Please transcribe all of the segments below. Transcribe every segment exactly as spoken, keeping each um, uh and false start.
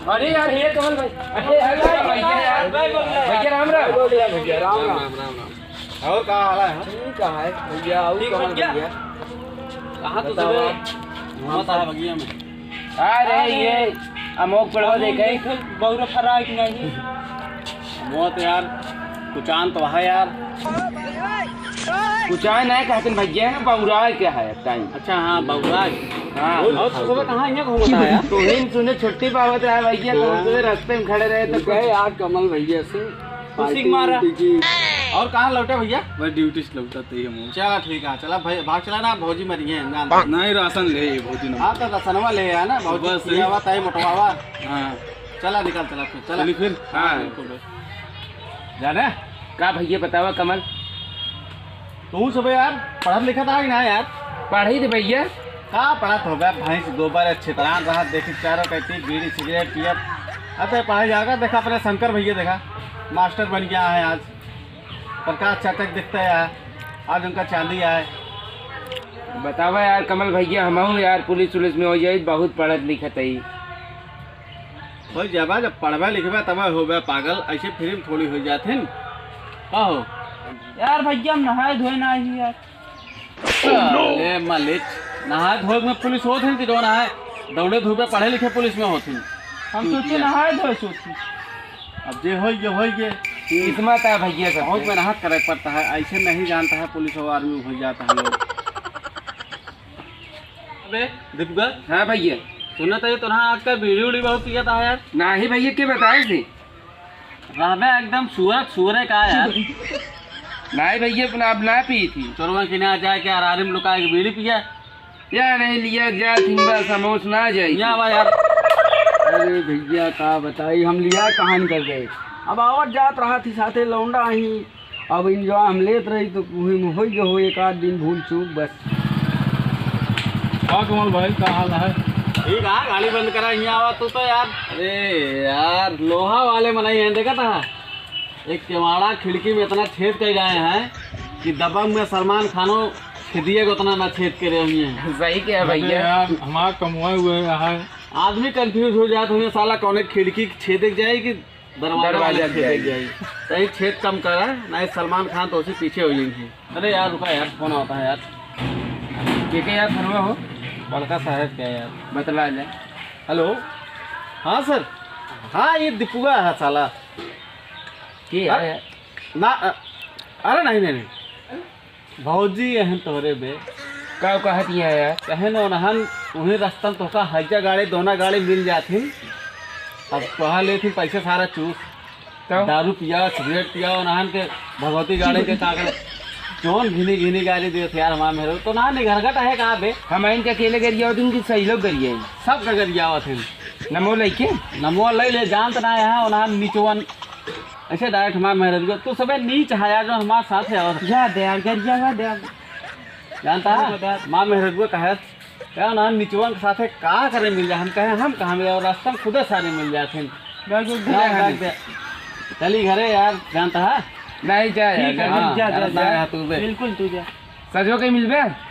अरे यार, हे कमल भाई। अरे, अरे, भैया यार। भैया, राम राम। भैया, राम राम। राम राम, राम राम। और का हाल है? ठीक है भैया, और ठीक कमल भैया। भैया? कहाँ तो बताओ सबे आप। घूमत है बगिया में? अरे, अरे। ये अमोक पेड़वा देखे। देखे, बौरा फरा है कि नहीं? मौत यार, कुचान तो है यार। कुचान है कहते भैया, बौरा के है टाइम। अच्छा, हाँ, बौरा के। हाँ। और, और सुबह कहाँ यहाँ घूमता है यार? तो ही सुने छुट्टी पावत रहा भैया, तो हाँ। सुबह रास्ते में खड़े रहे तो गए कुछ यार कमल भैया से खुशी पार्टी मारा। वार्टी की। और कहाँ लौटे भैया? बस ड्यूटी से लौटा तो ही हम। चला ठीक है, चला भाई, भाग चला ना, भौजी मरी है, जान दे। नहीं, राशन ले भौजी ने। हाँ, तो राशनवा ले आया ना, भौजी सुबह से। खियावा, ताई मोटवावा। हाँ। चला निकल, चला फिर, चला। चली फिर। हाँ। बिल्कुल। जाने? का भैया बतावा कमल? तू सब यार, पढ़त लिखत आ कि ना यार? पढ़ी थे भैया। का पढ़त होबे? भैंस गोबर है, छितरान रहत, देखी चारों कती बीड़ी सिगरेट पियत। अरे पढ़े जाकर देखा अपने शंकर भैया, देखा मास्टर बन गया है आज। प्रकाश चाचा के देखते हैं, आज उनका चांदी आए। बतावा यार कमल भैया, हमहू यार पुलिस उलिस में हो जाई, बहुत पढ़त लिखत हई। हो जाबा, जब पढ़बे लिखबे तब होबे पागल, ऐसे फ्री में थोड़ी हो जात हिन। का हो? यार भैया, हम नहाए धोए ना ही यार। ले मलिच, नहाए धोए में पुलिस होत हिन कि जो नहाए दौड़े धूपे पढ़े लिखे पुलिस में होत हिन? हम सोचे नहाए धोए सोचे। अब जे होई गे, होई गे। किस्मत है भैया सब। बहुत मेहनत करे पड़ता है, ऐसे नहीं जानता है पुलिस और आर्मी हो जाता है लोग। अबे दीपका। हाँ भैया। सुना था ये तोरा आजकल बीड़ी उड़ी बहुत पिया था यार। नाही भैया, के बताए थे? रहबे एकदम सुअर, सुअरे का यार। नाही भैया, अपना अब ना पी थी। चोरवा के ना जाए के यार, आराम लुका के बीड़ी पिया। या नहीं लिया जा थिन बस, समोस ना जाए। या बा यार। अरे भैया का बताई, हम लिया कहाँ कर गए। अब आवत जात रहा थी साथे लौंडा ही, अब enjoy हम लेत रही तो वही में होई गए हो एक आध दिन भूल चूक बस। का कमल भाई, का हाल है? ठीक है, गाड़ी बंद करा, यहाँ आवा तू तो यार। अरे यार, लोहा वाले मनई हैं, देखा था? एक केवाड़ा खिड़की में इतना छेद कर गए हैं कि दबंग में सलमान खानो छेदिए को उतना ना छेद करे हुए हैं। सही कहा अरे भैया। यार, हमारा कमवाए हुए है। आदमी confuse हो जात हुए, साला कौने खिड़की छेद जाए कि दरवाजा दरवाजा वाले छेद जाए। जाए। सही छेद कम करा, नहीं सलमान खान तो उसी पीछे हो जाएंगे। अरे यार, रुका यार, फोन आता है यार। के के यार फोनवा हो? बड़का साहब का यार। बतला ले। हेलो, हाँ सर, हाँ ये दीपुआ है साला। के अरे, है? ना, अ, अरे नहीं, नहीं, नहीं। भौजी यहन तोहरे बे। का कहत यहाँ यार? कहे न ओनहन, उही रस्तन तोहका हैजा गाड़ी, दोना गाड़ी मिल जाथिन। अब कहा लेथिन पैसे सारा चूस। तो? दारू पिया, सिगरेट पिया, ओनहन के भगवती गाड़ी के का करे? जौन घिनी घिनी गाड़ी देत यार, हमार मेहरो। तो ना निघरगट है का बे? हम आइन के अकेले गरियावत हन कि सही लोग गरियाइन? सब का गरियावत हन। नमो लइके? नमो लइ ले, जानत ना है, ओनहन निचवन। ऐसे direct हमार मेहररुआ, तू सबे नीच है यार, जो हमार साथ है और याद है यार, गरियावा दे यार। जानता है? बता। हमार मेहररुआ कहे, क्या ना निचवन के साथे का करे मिल जाए, हम कहे, हम कहाँ मिले और रास्ता में खुदे सारे मिल जाते हैं। बिल्कुल, ना, बिल्कुल। ना, दे। चली घरे यार, जानता है? नहीं, जा यार, ठीक है, जा। हाँ, जा, जा, जा, जा। जा, तू बे। बिल्कुल, तू जा। सजो के मिलबे?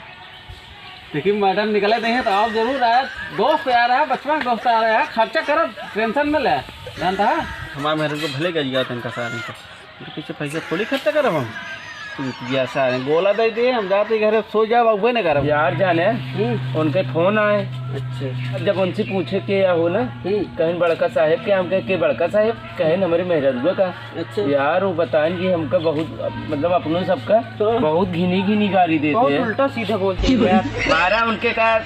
देखी, मैडम निकले देहे तो आप जरूर आए। दोस्त यार है, बचपन के दोस्त आ रहे हैं, खर्चा करब, tension में ले। जानता है? हमार मेहररुआ भले गरियावत है इनका सारे को। इनके पीछे पैसा थोड़ी खर्चा करब हम। तू पिया सारे गोला दे दे, हम जाते घरे सो जाब, अबे न करब। यार जाने, हम्म। उनके फोन आए। अच्छा। जब उनसे पूछे के या हो ना, हम्म। कहेन बड़का साहेब के, हम कहे के बड़का साहेब, कहेन हमरे मेहररुआ का। अच्छा। यार, वो बताएन कि हमका बहुत, मतलब, अपनों सबका तो बहुत घिनी घिनी गारी देते बहुत हैं। उल्टा सीधा बोलते हैं यार। मारा उनके का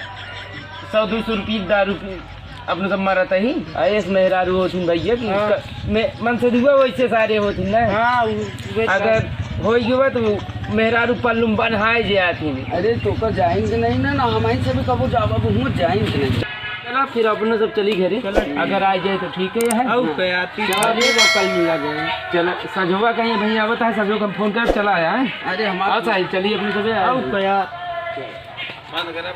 सौ दो सौ रुपये दारू पी, अपने सब मरत ही। आइएस मेहरारू होथिन भैया कि हाँ। क-, में, मन से दुआ वैसे सारे होथिन ना। हाँ, उ-, वे अगर तो होई गवा तो मेहरारू पल्लू में बन्हाए जे आथिन। अरे, तो का जाएंगे नहीं ना, ना, हम से भी कबो जाबा, वो जाएंगे नहीं। चला, फिर अपने सब चली घरे। चला, ठीक। अगर आ जाए तो ठीक है, है? आओ, पे आती। चला, ठीक है, कल मिला जाए। चला, सजोवा कहीं भैया आवत है, सजो को हम फोन कर, चला आया है। अरे, हमारा आओ साहिल, चलिए अपने सब। आओ, पे आ। बंद करे, बंद।